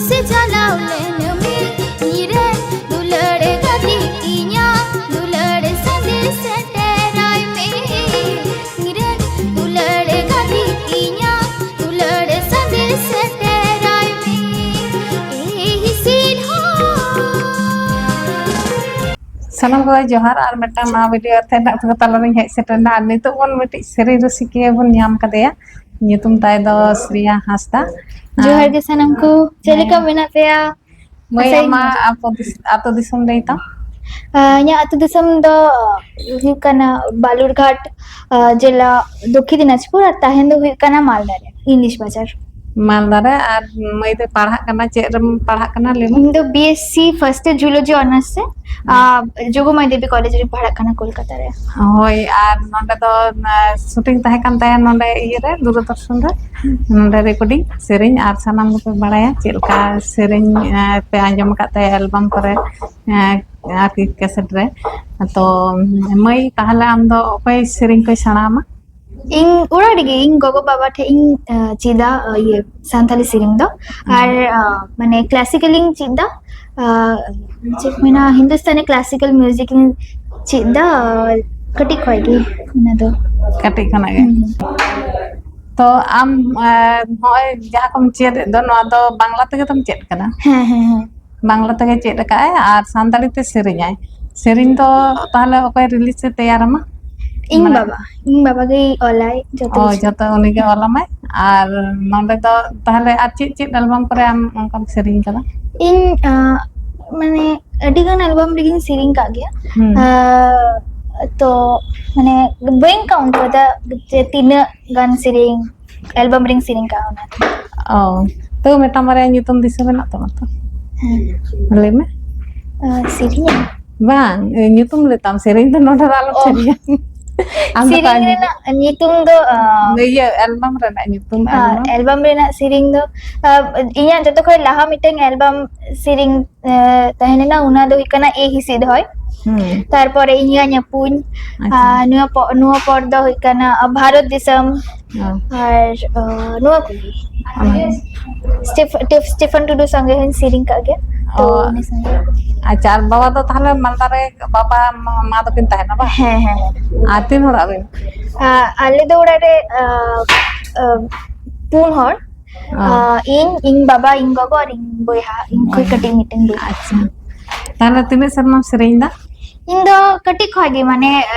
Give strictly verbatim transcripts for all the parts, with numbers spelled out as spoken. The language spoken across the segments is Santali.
ᱥᱮ ᱪᱟᱞᱟᱣ ᱞᱮᱱ ᱢᱮ ᱤᱧᱨᱮᱱ ᱫᱩᱞᱟᱹᱲ ᱜᱟᱛᱮ, ᱤᱧᱟᱹᱜ ᱫᱩᱞᱟᱹᱲ ᱥᱟᱸᱫᱮᱥ ᱥᱮᱴᱮᱨᱟᱭ ᱢᱮ᱾ ᱤᱧᱨᱮᱱ ᱫᱩᱞᱟᱹᱲ ᱜᱟᱛᱮ, ᱤᱧᱟᱹᱜ ᱫᱩᱞᱟᱹᱲ ᱥᱟᱸᱫᱮᱥ ᱥᱮᱴᱮᱨᱟᱭ ᱢᱮ᱾ ᱮ ᱦᱤᱥᱤᱫ ᱦᱚᱲ᱾ ᱥᱟᱱᱟᱢ ᱠᱚ ᱡᱚᱦᱟᱨ, ᱟᱨ ᱢᱤᱫᱴᱟᱝ ᱱᱟᱣᱟ ᱵᱷᱤᱰᱤᱭᱳ ᱛᱮ ᱱᱟᱜ ᱛᱟᱞᱟᱨᱤᱧ ᱦᱮᱡ ᱥᱮᱴᱮᱨ ᱮᱱᱟ᱾ ᱟᱨ ᱱᱤᱛᱚᱜ ᱵᱚᱱ ᱢᱤᱫᱴᱤᱡ ᱥᱮᱨᱮᱧ ᱨᱩᱥᱤᱠᱤᱭᱟᱹ ᱵᱚᱱ ᱧᱟᱢ ᱠᱟᱫᱮᱭᱟ, ᱧᱩᱛᱩᱢ ᱛᱟᱭ ᱫᱚ ᱥᱨᱮᱭᱟ ᱦᱟᱸᱥᱫᱟ᱾ ᱡᱚᱦᱟᱨ ᱜᱮ ᱥᱟᱱᱟᱢ ᱠᱚ, ᱪᱮᱫ ᱞᱮᱠᱟ ᱦᱮᱸ᱾ ᱢᱮᱱᱟᱜ ᱯᱮᱭᱟ? ᱢᱟᱹᱭ, ᱟᱥᱟᱭᱟᱹᱧ ᱟᱢᱟᱜ ᱢᱚᱡᱽ᱾ ᱟᱯᱚ ᱫᱤᱥ-, ᱟᱛᱳ ᱫᱤᱥᱚᱢ ᱞᱟᱹᱭ ᱛᱟᱢ? ᱟᱸ, ᱤᱧᱟᱹᱜ ᱟᱹᱛᱩ ᱫᱤᱥᱚᱢ ᱫᱚ, ᱟᱸ, ᱦᱩᱭᱩᱜ ᱠᱟᱱᱟ ᱵᱟᱞᱩᱨᱜᱷᱟᱴ, ᱟᱸ, ᱡᱮᱞᱟ, ᱫᱚᱠᱠᱷᱤᱱ ᱫᱤᱱᱟᱡᱽᱯᱩᱨ, ᱟᱨ ᱛᱟᱦᱮᱱ ᱫᱚ ᱦᱩᱭᱩᱜ ᱠᱟᱱᱟ ᱢᱟᱞᱫᱟ ᱨᱮ, ᱤᱝᱞᱤᱥ ᱵᱟᱡᱟᱨ᱾ ᱢᱟᱞᱫᱟ ᱨᱮ᱾ ᱟᱨ ᱢᱟᱹᱭ ᱫᱚᱭ ᱯᱟᱲᱦᱟᱜ ᱠᱟᱱᱟ, ᱪᱮᱫ ᱨᱮᱢ ᱯᱟᱲᱦᱟᱜ ᱠᱟᱱᱟ ᱞᱟᱹᱭ ᱢᱮ? ᱤᱧ ᱫᱚ B S C first year zoology honours ᱨᱮ, ᱦᱩᱸ᱾ ᱟᱨ ᱡᱳᱜᱚᱢᱚᱭ ᱫᱮᱵᱤ ᱠᱚᱞᱮᱡᱽ ᱨᱮᱧ ᱯᱟᱲᱦᱟᱜ ᱠᱟᱱᱟ ᱠᱳᱞᱠᱟᱛᱟ ᱨᱮ᱾ ᱦᱳᱭ, ᱟᱨ ᱱᱚᱰᱮ ᱫᱚ, ᱟᱸ, ᱥᱩᱴᱤᱝ ᱛᱟᱦᱮᱸ ᱠᱟᱱ ᱛᱟᱭᱟ ᱱᱚᱰᱮ ᱤᱭᱟᱹ ᱨᱮ, ᱫᱩᱨᱚᱫᱚᱨᱥᱚᱱ ᱨᱮ᱾ ᱦᱩᱸ᱾ ᱱᱚᱰᱮ ᱨᱮᱠᱚᱨᱰᱤᱝ, ᱥᱮᱨᱮᱧ, ᱟᱨ ᱥᱟᱱᱟᱢ ᱜᱮᱯᱮ ᱵᱟᱲᱟᱭᱟ ᱪᱮᱫ ᱞᱮᱠᱟ ᱥᱮᱨᱮᱧ, ᱟᱸ, ᱯᱮ ᱟᱸᱡᱚᱢ ᱟᱠᱟᱫ ᱛᱟᱭᱟ ᱮᱞᱵᱟᱢ ᱠᱚᱨᱮ, ᱟᱸ, ᱟᱨᱠᱤ ᱠᱮᱥᱮᱴ ᱨᱮ᱾ ᱛᱚ ᱢᱟᱹᱭ, ᱛᱟᱦᱚᱞᱮ ᱟᱢ ᱫᱚ ᱚᱠᱚᱭ ᱥᱮᱨᱮᱧ ᱠᱚᱭ ᱥᱮᱬᱟ ᱟᱢᱟ? ᱤᱧ ᱚᱲᱟᱜ ᱨᱮᱜᱮ, ᱤᱧ ᱜᱚᱜᱚ ᱵᱟᱵᱟ ᱴᱷᱮᱡ ᱤᱧ, ᱟᱸ, ᱪᱮᱫᱟ, ᱟᱸ, ᱤᱭᱟᱹ, ᱥᱟᱱᱛᱟᱞᱤ ᱥᱮᱨᱮᱧ ᱫᱚ᱾ ᱦᱩᱸ᱾ ᱟᱨ, ᱟᱸ, ᱢᱟᱱᱮ, classical ᱤᱧ ᱪᱮᱫ ᱫᱟ, ᱟᱸ, ᱪᱮᱫ ᱠᱚ ᱢᱮᱱᱟ, ᱦᱤᱱᱫᱩᱥᱛᱟᱱᱤ classical music ᱤᱧ ᱪᱮᱫ ᱫᱟ, ᱟᱨ ᱠᱟᱹᱴᱤᱡ ᱠᱷᱚᱡ ᱜᱮ ᱚᱱᱟ ᱫᱚ᱾ ᱠᱟᱹᱴᱤᱡ ᱠᱷᱚᱱᱟᱜ ᱜᱮ? ᱦᱩᱸ᱾ ᱛᱚ ᱟᱢ, ᱟᱸ, ᱱᱚᱜᱼᱚᱭ ᱡᱟᱦᱟᱸ ᱠᱚᱢ ᱪᱮᱫ ᱮᱫ ᱫᱚ, ᱱᱚᱣᱟ ᱫᱚ ᱵᱟᱝᱞᱟ ᱛᱮᱜᱮ ᱛᱚᱢ ᱪᱮᱫ ᱠᱟᱫᱟ? ᱦᱮᱸ, ᱦᱮᱸ, ᱦᱮᱸ᱾ ᱵᱟᱝᱞᱟ ᱛᱮᱜᱮ ᱪᱮᱫ ᱟᱠᱟᱫ ᱟᱭ ᱟᱨ ᱥᱟᱱᱛᱟᱲᱤ ᱛᱮ ᱥᱮᱨᱮᱧᱟᱭ᱾ ᱥᱮᱨᱮᱧ ᱫᱚ ᱛᱟᱦᱚᱞᱮ ᱚᱠᱚᱭ release ᱮ ᱛᱮᱭᱟᱨ ᱟᱢᱟ? ᱤᱧ ᱢᱟᱱᱮ ᱵᱟᱵᱟ, ᱤᱧ ᱵᱟᱵᱟ ᱜᱮᱭ ᱚᱞᱟᱭ ᱡᱚᱛᱚ ᱚ, ᱠᱤᱪᱷᱩ᱾ ᱡᱚᱛᱚ ᱩᱱᱤ ᱜᱮ ᱦᱮᱸ᱾ ᱚᱞ ᱟᱢᱟᱭ᱾ ᱟᱨ ᱱᱚᱰᱮ ᱫᱚ ᱛᱟᱦᱚᱞᱮ ᱟᱨ ᱪᱮᱫ ᱪᱮᱫ ᱮᱞᱵᱟᱢ ᱠᱚᱨᱮ ᱟᱢ ᱚᱱᱠᱟᱢ ᱥᱮᱨᱮᱧ ᱠᱟᱫᱟ? ᱤᱧ, ᱟᱸ, ᱢᱟᱱᱮ ᱟᱹᱰᱤ ᱜᱟᱱ ᱮᱞᱵᱟᱢ ᱨᱮᱜᱤᱧ ᱥᱮᱨᱮᱧ ᱠᱟᱜ ᱜᱮᱭᱟ᱾ ᱦᱩᱸ᱾ ᱟᱸ, ᱛᱚ ᱢᱟᱱᱮ ᱵᱟᱹᱧ count ᱠᱟᱫᱟ ᱡᱮ ᱛᱤᱱᱟᱹᱜ ᱜᱟᱱ ᱥᱮᱨᱮᱧ ᱮᱞᱵᱟᱢ ᱨᱤᱧ ᱥᱮᱨᱮᱧ ᱠᱟᱜᱼᱟ ᱚᱱᱟ᱾ ᱚ, ᱛᱟᱹᱣ ᱢᱤᱫᱴᱟᱝ ᱵᱟᱨᱭᱟ ᱧᱩᱛᱩᱢ ᱫᱤᱥᱟᱹ ᱢᱮᱱᱟᱜ ᱛᱟᱢᱟ ᱛᱚ? ᱦᱮᱸ᱾ ᱞᱟᱹᱭ ᱢᱮ᱾ ᱟᱸ, ᱥᱮᱨᱮᱧ? ᱵᱟᱝ, ᱧᱩᱛᱩᱢ ᱞᱟᱹᱭ ᱛᱟᱢ, ᱥᱮᱨᱮᱧ ᱫᱚ ᱱᱚᱰᱮ ᱫᱚ ᱟᱞᱚᱢ ᱚ᱾ ᱥᱮᱨᱮᱧᱟ᱾ ᱟᱢ ᱫᱚ ᱥᱮᱨᱮᱧ ᱵᱟᱝ ᱨᱮᱱᱟᱜ ᱧᱩᱛᱩᱢ ᱫᱚ, ᱟᱸ, ᱤᱭᱟᱹ, ᱮᱞᱵᱟᱢ ᱨᱮᱱᱟᱜ ᱧᱩᱛᱩᱢ, ᱟᱸ, ᱮᱞᱵᱟᱢ᱾ ᱮᱞᱵᱟᱢ ᱨᱮᱱᱟᱜ ᱥᱮᱨᱮᱧ ᱫᱚ, ᱟᱸ, ᱤᱧᱟᱹᱜ ᱡᱚᱛᱚ ᱠᱷᱚᱱ ᱞᱟᱦᱟ ᱢᱤᱫᱴᱟᱝ ᱮᱞᱵᱟᱢ ᱥᱮᱨᱮᱧ, ᱟᱸ, ᱛᱟᱦᱮᱸ ᱞᱮᱱᱟ, ᱚᱱᱟ ᱫᱚ ᱦᱩᱭᱩᱜ ᱠᱟᱱᱟ ᱮ ᱦᱤᱥᱤᱫ ᱦᱚᱭ᱾ ᱦᱩᱸ᱾ ᱛᱟᱨᱯᱚᱨᱮ ᱤᱧ ᱟᱭᱳ ᱧᱟᱯᱩᱧ᱾ ᱟᱪᱪᱷᱟ᱾ ᱟᱨ ᱱᱚᱣᱟ ᱯᱚ-, ᱱᱚᱣᱟ ᱯᱚᱨ ᱫᱚ ᱦᱩᱭᱩᱜ ᱠᱟᱱᱟ, ᱟ, ᱵᱷᱟᱨᱚᱛ ᱫᱤᱥᱚᱢ᱾ ᱚ᱾ ᱟᱨ, ᱟ, ᱱᱚᱣᱟ ᱠᱚᱜᱮ᱾ ᱚᱱᱟ᱾ ᱥᱴᱤᱯᱷ-, ᱴᱤᱯ-, ᱥᱴᱤᱯᱷᱟᱱ ᱴᱩᱰᱩ ᱥᱚᱸᱜᱮ ᱦᱚᱸᱧ ᱥᱮᱨᱮᱧ ᱠᱟᱜ ᱜᱮᱭᱟ᱾ ᱛᱚ, ᱚ᱾ ᱩᱱᱤ ᱥᱚᱸᱜᱮ᱾ ᱟᱪᱪᱷᱟ, ᱟᱨ ᱵᱟᱵᱟ ᱫᱚ ᱛᱟᱦᱞᱮ ᱢᱟᱞᱫᱟ ᱨᱮ, ᱵᱟᱵᱟ, ᱢᱟ-, ᱢᱟ ᱛᱟᱹᱠᱤᱱ ᱛᱟᱦᱮᱱᱟ ᱵᱟᱝ? ᱦᱮᱸ, ᱦᱮᱸ, ᱦᱮᱸ᱾ ᱟᱨ ᱛᱤᱱ ᱦᱚᱲ ᱟᱹᱵᱤᱱ? ᱟ, ᱟᱞᱮ ᱫᱚ ᱚᱲᱟᱜ ᱨᱮ, ᱟ, ᱟ, ᱯᱩᱱ ᱦᱚᱲ᱾ ᱚ᱾ ᱟ, ᱤᱧ, ᱤᱧ ᱵᱟᱵᱟ, ᱤᱧ ᱜᱚᱜᱚ ᱟᱨ ᱤᱧ ᱵᱚᱭᱦᱟ, ᱤᱧ ᱠᱷᱚᱱ ᱠᱟᱹᱴᱤᱡ ᱢᱤᱫᱴᱮᱱ ᱵᱚᱭᱦᱟ᱾ ᱟᱪᱪᱷᱟ᱾ ᱛᱟᱦᱞᱮ ᱛᱤᱱᱟᱹᱜ ᱥᱮᱨᱢᱟᱢ ᱥᱮᱨᱮᱧ ᱫᱟ? ᱤᱧ ᱫᱚ ᱠᱟᱹᱴᱤᱡ ᱠᱷᱚᱱ ᱜᱮ, ᱢᱟᱱᱮ,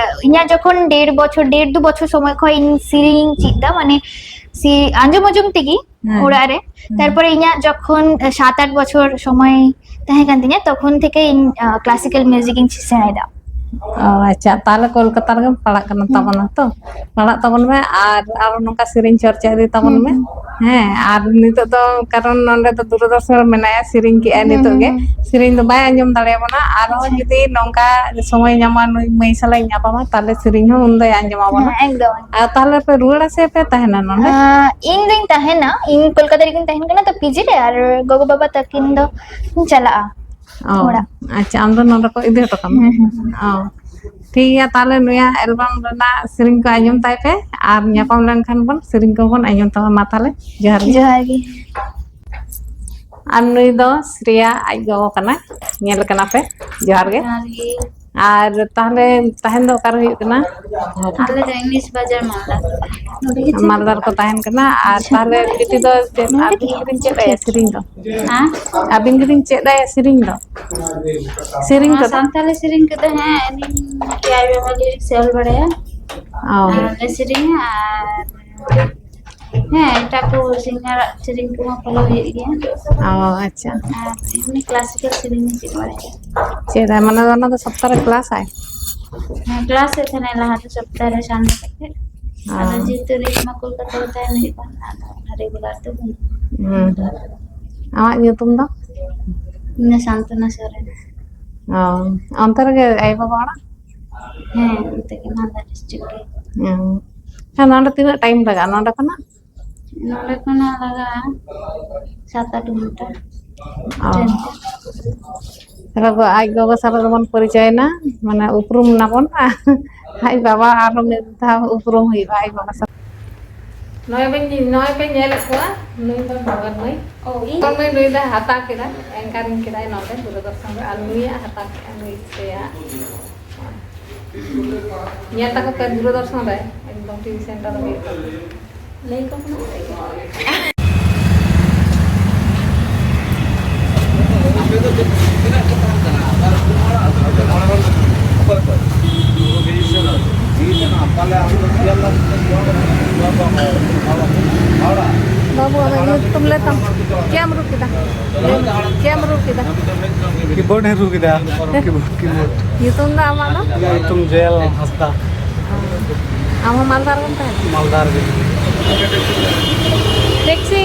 ᱤᱧᱟᱹᱜ ᱡᱚᱠᱷᱚᱱ ᱰᱮᱲ ᱵᱚᱪᱷᱚᱨ, ᱰᱮᱲ ᱫᱩ ᱵᱚᱪᱷᱚᱨ ᱥᱚᱢᱚᱭ ᱠᱷᱚᱱ ᱤᱧ ᱥᱮᱨᱮᱧ ᱤᱧ ᱪᱮᱫ ᱫᱟ, ᱢᱟᱱᱮ, ᱥᱮ-, ᱟᱸᱡᱚᱢ ᱟᱸᱡᱚᱢ ᱛᱮᱜᱮ ᱦᱮᱸ᱾ ᱚᱲᱟᱜ ᱨᱮ᱾ ᱦᱮᱸ᱾ ᱛᱟᱨᱯᱚᱨᱮ ᱤᱧᱟᱹᱜ ᱡᱚᱠᱷᱚᱱ ᱥᱟᱛ ᱟᱴ ᱵᱚᱪᱷᱚᱨ ᱥᱚᱢᱚᱭ ᱛᱟᱦᱮᱸ ᱠᱟᱱ ᱛᱤᱧᱟᱹ, ᱛᱚᱠᱷᱚᱱ ᱛᱷᱮᱠᱮ ᱤᱧ, ᱟ, classical music ᱤᱧ ᱥᱮᱬᱟᱭᱮᱫᱟ᱾ ᱚ, ᱟᱪᱪᱷᱟ, ᱛᱟᱦᱞᱮ ᱠᱳᱞᱠᱟᱛᱟ ᱨᱮᱜᱮᱢ ᱯᱟᱲᱦᱟᱜ ᱠᱟᱱᱟ ᱦᱩᱸ᱾ ᱛᱟᱵᱚᱱᱟ ᱛᱚ? ᱯᱟᱲᱦᱟᱜ ᱛᱟᱵᱚᱱ ᱢᱮ ᱟᱨ ᱟᱨᱚ ᱱᱚᱝᱠᱟ ᱥᱮᱨᱮᱧ ᱪᱚᱨᱪᱟ ᱤᱫᱤ ᱛᱟᱵᱚᱱ ᱦᱩᱸ, ᱢᱮ᱾ ᱦᱩᱸ᱾ ᱦᱮᱸ, ᱟᱨ ᱱᱤᱛᱚᱜ ᱫᱚ ᱠᱟᱨᱚᱱ ᱱᱚᱸᱰᱮ ᱫᱚ ᱫᱩᱨᱚᱫᱚᱨᱥᱚᱱ ᱨᱮ ᱢᱮᱱᱟᱭᱟ, ᱥᱮᱨᱮᱧ ᱠᱮᱜᱼᱟᱭ ᱦᱩᱸ, ᱱᱤᱛᱚᱜ ᱦᱩᱸ, ᱜᱮ᱾ ᱦᱩᱸ᱾ ᱥᱮᱨᱮᱧ ᱫᱚ ᱵᱟᱭ ᱟᱸᱡᱚᱢ ᱫᱟᱲᱮᱭᱟᱵᱚᱱᱟ, ᱟᱨᱦᱚᱸ ᱟᱪᱪᱷᱟ᱾ ᱡᱩᱫᱤ ᱱᱚᱝᱠᱟ ᱥᱚᱢᱚᱭ ᱧᱟᱢᱟ, ᱱᱩᱭ ᱢᱟᱹᱭ ᱥᱟᱞᱟᱜ ᱤᱧ ᱧᱟᱯᱟᱢᱟ, ᱛᱟᱦᱞᱮ ᱥᱮᱨᱮᱧ ᱦᱚᱸ ᱩᱱ ᱫᱚᱭ ᱟᱸᱡᱚᱢ ᱟᱵᱚᱱᱟ᱾ ᱦᱮᱸ, ᱮᱠᱫᱚᱢ᱾ ᱟᱨ ᱛᱟᱦᱞᱮ ᱯᱮ ᱨᱩᱣᱟᱹᱲᱟ ᱥᱮ ᱯᱮ ᱛᱟᱦᱮᱱᱟ ᱱᱚᱸᱰᱮ? ᱟᱸ, ᱤᱧ ᱫᱚᱧ ᱛᱟᱦᱮᱱᱟ, ᱤᱧ ᱠᱳᱞᱠᱟᱛᱟ ᱨᱮᱜᱤᱧ ᱛᱟᱦᱮᱱ ᱠᱟᱱᱟ, ᱛᱚ ᱯᱤᱡᱤ ᱨᱮ, ᱟᱨ ᱜᱚᱜᱚ ᱵᱟᱵᱟ ᱛᱟᱹᱠᱤᱱ ᱫᱚ ᱠᱤᱱ ᱪᱟᱞᱟᱜᱼᱟ ᱚ, ᱚᱲᱟᱜ᱾ ᱟᱪᱪᱷᱟ, ᱟᱢ ᱫᱚ ᱱᱚᱰᱮ ᱠᱚ ᱤᱫᱤ ᱦᱚᱴᱚ ᱠᱟᱢᱟ? ᱦᱩᱸ, ᱦᱩᱸ, ᱦᱩᱸ᱾ ᱚ, ᱴᱷᱤᱠ ᱜᱮᱭᱟ, ᱛᱟᱦᱞᱮ ᱱᱩᱭᱟᱜ ᱮᱞᱵᱟᱢ ᱨᱮᱱᱟᱜ ᱥᱮᱨᱮᱧ ᱠᱚ ᱟᱸᱡᱚᱢ ᱛᱟᱭ ᱯᱮ ᱟᱨ ᱧᱟᱯᱟᱢ ᱞᱮᱱᱠᱷᱟᱱ ᱵᱚᱱ ᱥᱮᱨᱮᱧ ᱠᱚᱵᱚᱱ ᱟᱸᱡᱚᱢ ᱛᱟᱢᱟ᱾ ᱢᱟ ᱛᱟᱦᱞᱮ, ᱡᱚᱦᱟᱨ ᱜᱮ᱾ ᱡᱚᱦᱟᱨ ᱜᱮ᱾ ᱟᱨ ᱱᱩᱭ ᱫᱚ ᱥᱨᱮᱭᱟ ᱟᱡ ᱜᱚᱜᱚ ᱠᱟᱱᱟᱭ, ᱧᱮᱞ ᱠᱟᱱᱟ ᱯᱮ᱾ ᱡᱚᱦᱟᱨ ᱜᱮ᱾ ᱡᱚᱦᱟᱨ ᱜᱮ᱾ ᱟᱨ ᱛᱟᱦᱞᱮ ᱛᱟᱦᱮᱱ ᱫᱚ ᱚᱠᱟᱨᱮ ᱦᱩᱭᱩᱜ ᱠᱟᱱᱟ? ᱟᱞᱮ ᱫᱚ ᱤᱝᱞᱤᱥ ᱵᱟᱡᱟᱨ ᱢᱟᱞᱫᱟ᱾ ᱢᱟᱞᱫᱟ ᱨᱮᱠᱚ ᱛᱟᱦᱮᱱ ᱠᱟᱱᱟ᱾ ᱟᱨ ᱟᱪᱪᱷᱟ᱾ ᱛᱟᱦᱞᱮ ᱵᱤᱴᱤ ᱫᱚ ᱪᱮᱫ ᱱᱚᱰᱮ ᱟᱹᱵᱤᱱ ᱜᱮ? ᱜᱮᱵᱤᱱ ᱪᱮᱫ ᱟᱪᱪᱷᱟ, ᱟᱭᱟ ᱟᱪᱪᱷᱟ᱾ ᱥᱮᱨᱮᱧ ᱫᱚ? ᱦᱮᱸ? ᱟᱹᱵᱤᱱ ᱜᱮᱵᱤᱱ ᱪᱮᱫ ᱟᱭᱟ ᱥᱮᱨᱮᱧ ᱫᱚ? ᱥᱮᱨᱮᱧ ᱱᱚᱣᱟ ᱠᱚᱫᱚ? ᱥᱟᱱᱛᱟᱞᱤ ᱥᱮᱨᱮᱧ ᱠᱚᱫᱚ, ᱦᱮᱸ, ᱟᱹᱞᱤᱧ ᱜᱮ ᱟᱭᱳ ᱵᱟᱵᱟ ᱞᱤᱧ ᱥᱮ ᱚᱞ ᱵᱟᱲᱟᱭᱟ᱾ ᱚ᱾ ᱟᱨ ᱞᱮ ᱥᱮᱨᱮᱧᱟ ᱟᱨ ᱦᱮᱸ, ᱮᱴᱟᱜ ᱠᱚ ᱥᱤᱝᱜᱟᱨᱟᱜ ᱥᱮᱨᱮᱧ ᱠᱚᱦᱚᱸ ᱯᱷᱚᱞᱳ ᱦᱩᱭᱩᱜ ᱜᱮᱭᱟ᱾ ᱚ, ᱟᱪᱪᱷᱟ᱾ ᱟᱨ ᱮᱢᱱᱤ ᱠᱞᱟᱥᱤᱠᱟᱞ ᱥᱮᱨᱮᱧ ᱦᱚᱸ ᱪᱮᱫ ᱵᱟᱲᱟᱭ ᱜᱮᱭᱟ᱾ ᱪᱮᱫ ᱨᱮ? ᱢᱟᱱᱮ ᱚᱱᱟ ᱫᱚ ᱥᱚᱯᱛᱟ ᱨᱮ ᱠᱞᱟᱥ ᱟᱭ? ᱦᱮᱸ, ᱠᱞᱟᱥ ᱮᱫ ᱛᱟᱦᱮᱱᱟᱭ ᱞᱟᱦᱟ ᱫᱚ ᱥᱚᱯᱛᱟ ᱨᱮ ᱥᱟᱱᱰᱮ ᱠᱟᱛᱮ᱾ ᱚ᱾ ᱟᱫᱚ ᱡᱮᱦᱮᱛᱩ ᱱᱤᱛ ᱢᱟ ᱠᱳᱞᱠᱟᱛᱟ ᱨᱮ ᱛᱟᱦᱮᱱ ᱦᱩᱭᱩᱜ ᱠᱟᱱᱟ, ᱟᱫᱚ ᱚᱱᱟ ᱨᱮᱜᱩᱞᱟᱨ ᱫᱚ ᱵᱟᱹᱱᱩᱜᱼᱟ᱾ ᱦᱩᱸ, ᱦᱩᱸ᱾ ᱟᱢᱟᱜ ᱧᱩᱛᱩᱢ ᱫᱚ? ᱤᱧ ᱫᱚ ᱥᱟᱱᱛᱚᱱᱟ ᱥᱚᱨᱮᱱ᱾ ᱚ, ᱚᱱᱛᱮ ᱨᱮᱜᱮ ᱟᱭᱳ ᱵᱟᱵᱟ ᱚᱲᱟᱜ? ᱦᱮᱸ, ᱚᱱᱛᱮ ᱜᱮ, ᱢᱟᱞᱫᱟ ᱰᱤᱥᱴᱨᱤᱠᱴ ᱜᱮ᱾ ᱚ᱾ ᱦᱮᱸ, ᱱᱚᱸᱰᱮ ᱛᱤᱱᱟᱹᱜ ᱴᱟᱭᱤᱢ ᱞᱟᱜᱟᱜᱼᱟ ᱱᱚᱸᱰᱮ ᱠᱷᱚᱱᱟᱜ? ᱱᱚᱸᱰᱮ ᱠᱷᱚᱱᱟᱜ ᱞᱟᱜᱟᱜᱼᱟ ᱥᱟᱛ ᱟᱴ ᱜᱷᱚᱱᱴᱟ ᱚ᱾ ᱴᱨᱮᱱ ᱛᱮ᱾ ᱛᱟᱦᱞᱮ ᱜᱚ-, ᱟᱡ ᱜᱚᱜᱚ ᱥᱟᱞᱟᱜ ᱫᱚᱵᱚᱱ ᱯᱚᱨᱤᱪᱚᱭᱮᱱᱟ, ᱢᱟᱱᱮ ᱩᱯᱨᱩᱢ ᱱᱟᱵᱚᱱ᱾ ᱟᱡ ᱵᱟᱵᱟ ᱟᱨᱦᱚᱸ ᱢᱤᱫ ᱫᱷᱟᱣ ᱩᱯᱨᱩᱢ ᱦᱩᱭᱩᱜᱼᱟ ᱟᱡ ᱵᱟᱵᱟ ᱥᱟᱞᱟᱜ᱾ ᱱᱚᱜᱼᱚᱭ ᱵᱮᱱ, ᱱᱚᱜᱼᱚᱭ ᱯᱮ ᱧᱮᱞᱮᱫ ᱠᱚᱣᱟ, ᱱᱩᱭ ᱫᱚ ᱵᱟᱵᱟ ᱢᱟᱹᱭ᱾ ᱚ, ᱤᱧ? ᱱᱩᱭ, ᱱᱩᱭ ᱫᱚ ᱦᱟᱛᱟᱣ ᱠᱮᱫᱟ, anchoring ᱠᱮᱫᱟᱭ ᱱᱚᱰᱮ ᱫᱩᱨᱚᱫᱚᱨᱥᱚᱱ ᱨᱮ, ᱟᱨ ᱱᱩᱭᱟᱜ ᱦᱟᱛᱟᱣ ᱠᱮᱫᱟ, ᱱᱩᱭ ᱥᱮᱭᱟᱜ᱾ ᱧᱮᱞ ᱛᱟᱠᱚ ᱯᱮ ᱫᱩᱨᱚᱫᱚᱨᱥᱚᱱ ᱨᱮ, ᱮᱠᱫᱚᱢ ᱴᱤᱵᱷᱤ ᱥᱮᱱᱴᱟᱨ ᱨᱮ ᱦᱩᱭᱩᱜ ᱠᱟᱱᱟ᱾ ᱞᱟᱹᱭ ᱠᱚ ᱠᱟᱱᱟ᱾ ᱵᱟᱹᱵᱩ, ᱟᱢᱟᱜ ᱧᱩᱛᱩᱢ ᱞᱟᱹᱭ ᱛᱟᱢ᱾ ᱪᱮᱫ ᱮᱢ ᱨᱩ ᱠᱮᱫᱟ? ᱪᱮᱫ ᱮᱢ ᱨᱩ ᱠᱮᱫᱟ? ᱠᱤᱵᱳᱨᱰ ᱮ ᱨᱩ ᱠᱮᱫᱟ᱾ Keyboard, keyboard. ᱧᱩᱛᱩᱢ ᱫᱚ ᱟᱢᱟᱜ ᱫᱚ? ᱤᱧᱟᱹᱜ ᱧᱩᱛᱩᱢ ᱡᱚᱭᱮᱞ ᱦᱟᱸᱥᱫᱟ᱾ ᱟᱢ ᱦᱚᱸ ᱢᱟᱞᱫᱟ ᱨᱮᱜᱮᱢ ᱛᱟᱦᱮᱱᱟ? ᱢᱟᱞᱫᱟ ᱨᱮᱜᱮ᱾ ᱴᱮᱠᱥᱤ,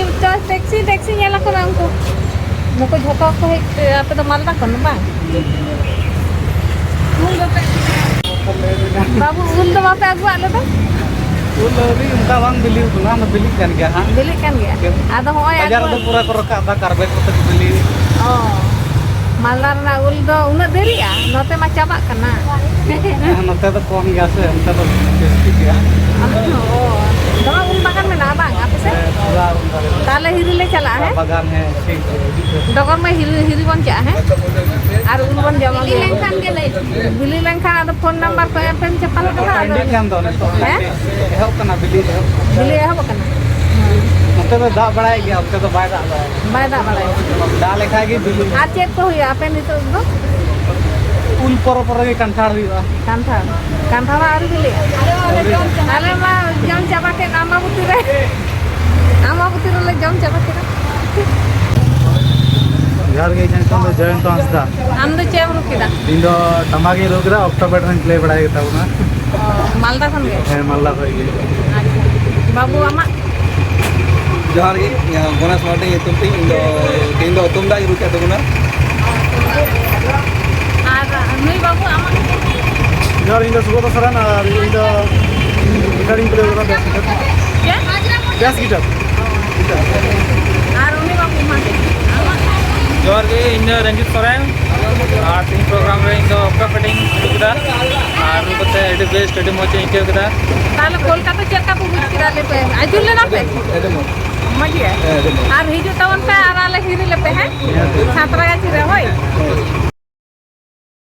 ᱴᱮᱠᱥᱤ, ᱴᱮᱠᱥᱤ ᱧᱮᱞ ᱟᱠᱚ ᱢᱮ ᱩᱱᱠᱩ᱾ ᱱᱩᱠᱩ ᱡᱷᱚᱛᱚ ᱠᱚ ᱦᱮᱡ, ᱟᱯᱮ ᱫᱚ ᱢᱟᱞᱫᱟ ᱠᱷᱚᱱ ᱵᱟᱝ? ᱵᱟᱹᱵᱩ, ᱩᱞ ᱫᱚ ᱵᱟᱯᱮ ᱟᱹᱜᱩᱣᱟᱜ ᱞᱮᱫᱟ? ᱩᱞ ᱟᱹᱣᱨᱤ, ᱚᱱᱠᱟ ᱵᱟᱝ ᱵᱤᱞᱤ ᱟᱠᱟᱱᱟ, ᱚᱱᱟ ᱵᱤᱞᱤᱜ ᱠᱟᱱ ᱜᱮᱭᱟ ᱦᱟᱸᱜ᱾ ᱵᱤᱞᱤᱜ ᱠᱟᱱ ᱜᱮᱭᱟ? ᱟᱫᱚ ᱦᱚᱸᱜᱼᱚᱭ ᱵᱟᱡᱟᱨ ᱟᱹᱜᱩ ᱨᱮᱫᱚ ᱯᱩᱨᱟᱹ ᱠᱚ ᱨᱟᱠᱟᱵ ᱮᱫᱟ, ᱠᱟᱨᱵᱮᱴ ᱠᱚᱛᱮ ᱠᱚ ᱵᱤᱞᱤ᱾ ᱚ, ᱢᱟᱞᱫᱟ ᱨᱮᱱᱟᱜ ᱩᱞ ᱫᱚ ᱩᱱᱟᱹᱜ ᱫᱮᱨᱤᱜᱼᱟ? ᱱᱚᱛᱮ ᱢᱟ ᱪᱟᱵᱟᱜ ᱠᱟᱱᱟ᱾ ᱦᱮᱸ, ᱱᱚᱛᱮ ᱫᱚ ᱠᱚᱢ ᱜᱮᱭᱟ ᱥᱮ, ᱚᱱᱛᱮ ᱫᱚ ᱡᱟᱹᱥᱛᱤ ᱜᱮᱭᱟ᱾ ᱚ, ᱫᱚᱢᱮ ᱩᱞ ᱵᱟᱜᱟᱱ ᱢᱮᱱᱟᱜᱼᱟ ᱵᱟᱝ ᱟᱯᱮ ᱥᱮᱫ? ᱦᱮᱸ, ᱯᱩᱨᱟᱹ ᱩᱞ ᱵᱟᱜᱟᱱ᱾ ᱛᱟᱦᱞᱮ ᱦᱤᱨᱤ ᱞᱮ ᱪᱟᱞᱟᱜᱼᱟ, ᱦᱮᱸ? ᱵᱟᱜᱟᱱ, ᱦᱮᱸ, ᱴᱷᱤᱠ ᱜᱮᱭᱟ, ᱦᱤᱡᱩᱜ ᱯᱮ᱾ ᱰᱚᱜᱚᱨ ᱢᱟᱹᱭ, ᱦᱤᱨᱤ, ᱦᱤᱨᱤ ᱵᱚᱱ ᱪᱟᱜᱼᱟ, ᱦᱮᱸ? ᱟᱨ ᱩᱞ ᱵᱚᱱ ᱡᱚᱢᱟ᱾ ᱵᱤᱞᱤ ᱞᱮᱱᱠᱷᱟᱱ ᱜᱮ ᱞᱟᱹᱭ ᱯᱮ᱾ ᱵᱤᱞᱤ ᱞᱮᱱᱠᱷᱟᱱ ᱟᱫᱚ ᱯᱷᱳᱱ ᱱᱟᱢᱵᱟᱨ ᱠᱚ ᱮᱢ ᱯᱮᱢ ᱪᱟᱯᱟᱞ ᱠᱟᱱᱟ, ᱟᱫᱚ ᱴᱟᱺᱰᱤ ᱠᱟᱱ ᱫᱚ ᱱᱤᱛᱚᱜ᱾ ᱦᱮᱸ? ᱮᱦᱚᱵ ᱠᱟᱱᱟ, ᱵᱤᱞᱤ ᱮᱦᱚᱵ ᱠᱟᱱᱟ᱾ ᱵᱤᱞᱤ ᱮᱦᱚᱵ ᱟᱠᱟᱱᱟ? ᱱᱚᱛᱮ ᱫᱚ ᱫᱟᱜ ᱵᱟᱲᱟᱭᱮᱫ ᱜᱮᱭᱟ, ᱚᱱᱛᱮ ᱫᱚ ᱵᱟᱭ ᱫᱟᱜ ᱵᱟᱲᱟᱭᱮᱫᱟ᱾ ᱵᱟᱭ ᱫᱟᱜ ᱵᱟᱲᱟᱭᱮᱫᱟ᱾ ᱫᱟᱜ ᱞᱮᱠᱷᱟᱡ ᱜᱮ ᱵᱤᱞᱤ᱾ ᱟᱨ ᱪᱮᱫ ᱠᱚ ᱦᱩᱭᱩᱜᱼᱟ ᱟᱯᱮ ᱱᱤᱛᱚᱜ ᱫᱚ? ᱩᱞ ᱯᱚᱨᱮ ᱯᱚᱨᱮ ᱜᱮ ᱠᱟᱱᱴᱷᱟᱲ ᱦᱩᱭᱩᱜᱼᱟ᱾ ᱠᱟᱱᱴᱷᱟᱲ? ᱠᱟᱱᱴᱷᱟᱲ ᱦᱚᱸ ᱟᱹᱣᱨᱤ ᱵᱤᱞᱤᱜᱼᱟ? ᱟᱞᱮ ᱢᱟ ᱡᱚᱢ ᱪᱟᱵᱟ ᱠᱮᱫ ᱟᱢᱵᱟᱵᱚᱛᱤ ᱨᱮ᱾ ᱟᱢᱵᱟᱵᱚᱛᱤ ᱨᱮᱞᱮ ᱡᱚᱢ ᱪᱟᱵᱟ ᱠᱮᱫᱟ᱾ ᱡᱚᱦᱟᱨ ᱜᱮ, ᱤᱧᱟᱹᱜ ᱧᱩᱛᱩᱢ ᱫᱚ ᱡᱚᱭᱚᱱᱛᱚ ᱦᱟᱸᱥᱫᱟ᱾ ᱟᱢ ᱫᱚ ᱪᱮᱫ ᱮᱢ ᱨᱩ ᱠᱮᱫᱟ? ᱤᱧ ᱫᱚ ᱴᱟᱢᱟᱠ ᱤᱧ ᱨᱩ ᱠᱮᱫᱟ, ᱚᱠᱴᱳ ᱵᱮᱰ ᱨᱮᱧ ᱯᱞᱮ ᱵᱟᱲᱟᱭ ᱜᱮᱛᱟ ᱵᱚᱱᱟ᱾ ᱚ, ᱢᱟᱞᱫᱟ ᱠᱷᱚᱱ ᱜᱮ? ᱦᱮᱸ, ᱢᱟᱞᱫᱟ ᱠᱷᱚᱱ ᱜᱮ᱾ ᱟᱪᱪᱷᱟ᱾ ᱵᱟᱹᱵᱩ, ᱟᱢᱟᱜ? ᱡᱚᱦᱟᱨ ᱜᱮ, ᱤᱧᱟᱹᱜ ᱜᱚᱱᱮᱥ ᱢᱟᱨᱰᱤ ᱧᱩᱛᱩᱢ ᱛᱤᱧ᱾ ᱤᱧ ᱫᱚ ᱛᱮᱦᱮᱧ ᱫᱚ ᱛᱩᱢᱫᱟᱜ ᱤᱧ ᱨᱩ ᱠᱮᱫ ᱛᱟᱵᱚᱱᱟ᱾ ᱟᱨ ᱱᱩᱭ ᱵᱟᱹᱵᱩ, ᱟᱢᱟᱜ ᱧᱩᱛᱩᱢ? ᱡᱚᱦᱟᱨ, ᱤᱧ ᱫᱚ ᱥᱩᱵᱨᱚᱛ ᱥᱚᱨᱮᱱ ᱟᱨ ᱤᱧ ᱫᱚ ᱜᱤᱴᱟᱨ ᱤᱧ ᱯᱞᱮ ᱠᱟᱫᱟ, ᱵᱮᱥ ᱜᱤᱴᱟᱨ᱾ ᱪᱮᱫ? ᱵᱮᱥ ᱜᱤᱴᱟᱨ᱾ ᱟᱨ ᱩᱱᱤ ᱵᱟᱹᱵᱩ ᱢᱟ? ᱡᱚᱦᱟᱨ ᱜᱮ, ᱤᱧ ᱫᱚ ᱨᱚᱧᱡᱤᱛ ᱥᱚᱨᱮᱱ᱾ ᱟᱨ ᱛᱮᱦᱮᱧ ᱯᱨᱳᱜᱨᱟᱢ ᱨᱮ ᱤᱧ ᱫᱚ ᱚᱠᱟ ᱯᱮᱴᱤᱧ ᱟᱹᱜᱩ ᱠᱮᱫᱟ, ᱟᱨ ᱟᱹᱜᱩ ᱠᱟᱛᱮ ᱟᱹᱰᱤ ᱵᱮᱥᱴ, ᱟᱹᱰᱤ ᱢᱚᱡᱽ ᱤᱧ ᱟᱹᱭᱠᱟᱹᱣ ᱠᱮᱫᱟ᱾ ᱛᱟᱦᱞᱮ ᱠᱳᱞᱠᱟᱛᱟ ᱪᱮᱫ ᱞᱮᱠᱟ ᱯᱮ ᱵᱩᱡᱽ ᱠᱮᱫᱟ? ᱞᱟᱹᱭ ᱯᱮ, ᱟᱹᱰᱤ ᱢᱚᱡᱽ᱾ ᱢᱚᱡᱽ ᱜᱮ? ᱦᱮᱸ, ᱟᱹᱰᱤ ᱢᱚᱡᱽ᱾ ᱟᱨ ᱦᱤᱡᱩᱜ ᱛᱟᱵᱚᱱ ᱯᱮ ᱟᱨ ᱟᱞᱮ ᱦᱤᱨᱤ ᱞᱮᱯᱮ, ᱦᱮᱸ? ᱥᱟᱸᱛᱨᱟᱜᱟᱪᱷᱤ ᱨᱮ, ᱦᱳᱭ?